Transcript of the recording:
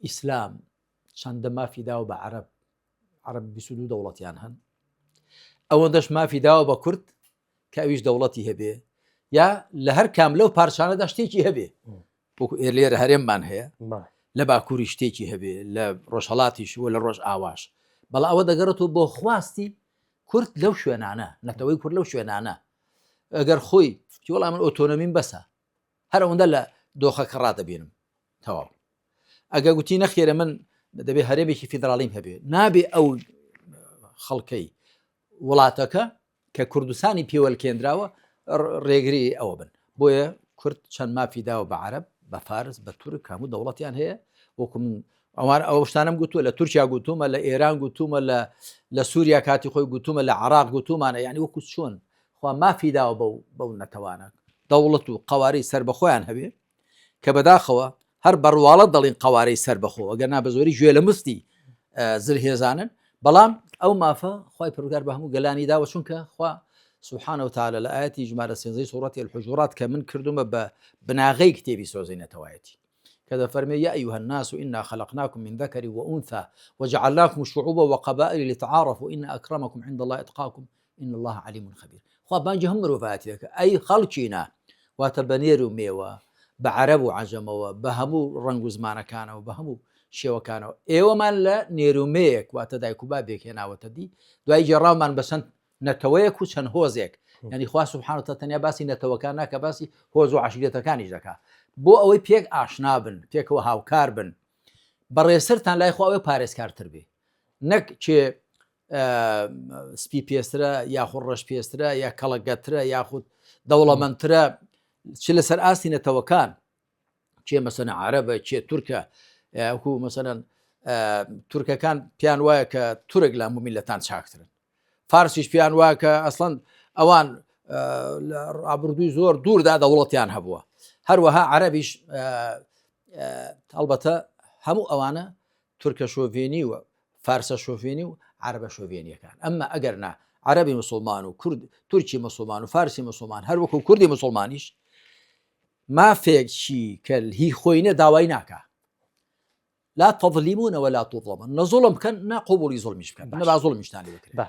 ئیسلام چەندە مافی داوە بە عەرەب عەرەب 22 دەوڵەتیان هەن ئەوەندەش مافی داوە بە کورد کە ئەویش دەوڵەتی هەبێ یا لە هەر کام لەو پارچانەدا شتێکی هەبێ وەکو لێرە هەرێممان هەیە لە باکووری شتێکی هەبێ لە ڕۆژهڵاتیش و لە ڕۆژ ئاواش بەڵا ئەوە دەگەڕێتەوە بۆ خواستی کورد لەو شوێنانە نەتەوەی کورد لەو شوێنانە ئەگەر خۆی وەڵام من ئۆتۆنۆمیم بەسە هەر ئەوەندە لە دۆخەکە ڕادەبینم تەواو ئەگە گوتی نەخێرە من دەبێ هەرێمێکی فیدراڵیم هەبێ نابێ ئەو خەڵکەی وڵاتەکە کە کوردستانی پێوەلکێنراوە ڕێگری ئەوە بن بۆیە کورد چەند مافی داوە بە عرب بە فارس بە تورک هەموو دەوڵەتیان هەیە وەکو من ئەوان ئەو شتانم گوتووە لە تورکیا گوتومە لە ئێران گوتومە لە لە سووریا کاتی خۆی گوتومە لە عراق گوتومانە یعنی وەکو چۆن خوا مافی داوە بەو بەو نەتەوانە دەوڵەت و قوارەی سەربەخۆیان هەبێ کە بەداخەوە هەر بەڕواڵەت دەڵین قوارەی سەربەخۆ ئەگەر نا بە زۆری گوێ لە مستی زلهێزانن بەڵام ئەو مافە خی پرگار بە هەموو گەلانی داوە چونکە خوا سبحانه وتعالى لە ئاەتی ژمارە سێزەی سوڕەتی الحجورات کە من کردومە بە بناغەی کتێبی سۆزی نەتەوایەتی کە دەفەرمێ یا أيها الناس إنا خلقناكم من ذكر وأنثى وجعلناكم شعوبا وقبائل لتعارفوا إن أكرمكم عند الله أتقاكم ان اللە علیم خبیر خوا بانگی هەموو مرۆڤایەتی دەکات ئەی خەڵکینە واتە بە نێر و مێوە بە عەرەب و عەجەمەوە بە هەموو ڕەنگ و زمانەکانەوە بە هەموو شێوەکانەوە ئێوەمان لە نێرومەیەک واتە دایک و بابێک هێناوەتە دی دوای گێڕاومان بە چەند نەتەوەیەک و چەند هۆزێک یعنی خوا سبحانە وتعالی تەنیا باسی نەتەوەکان ناکە باسی هۆز و عەشیرەتەکانیش دەکا بۆ ئەوەی پێک ئاشنا بن پێکەوە هاوکار بن بەڕێزترتان لای خوا ئەوەی پارێزکارتر بێ نەک کێ سپی پێسترە یاخود ڕەش پێسترە یا کەڵەگەترە یاخود دەوڵەمەندترە چ لەسەر ئاستی نەتەوەکان کێ مەسەنە عربە کێ تورکە وەکو مەسەلەن تورکەکان پیان وایە کە تورک لە هەموو میلەتان چاکترن فارسیش پیان وایە کە ئەسڵەن ئەوان لە ڕابردووی زۆر دووردا دەوڵەتیان هەبووە هەروەها عەربیش هەڵبەتە هەموو ئەوانە تورکە شۆڤێنی و فارسە شۆڤێنی و عەرەبە شۆڤێنیەکان ئەمما ئەگەر نا عەرەبی مسوڵمان و کورد تورکی مسوڵمان و فارسی مسوڵمان هەر وەکو کوردی مسوڵمانیش مافێکی کە هی خۆی نە داوای ناکا لا تظلمون ولا تظلمون نە زوڵم بکەن نە قبوڵی زوڵمیش بکەن نە با زوڵمیشتان لێ بکرێت. باش.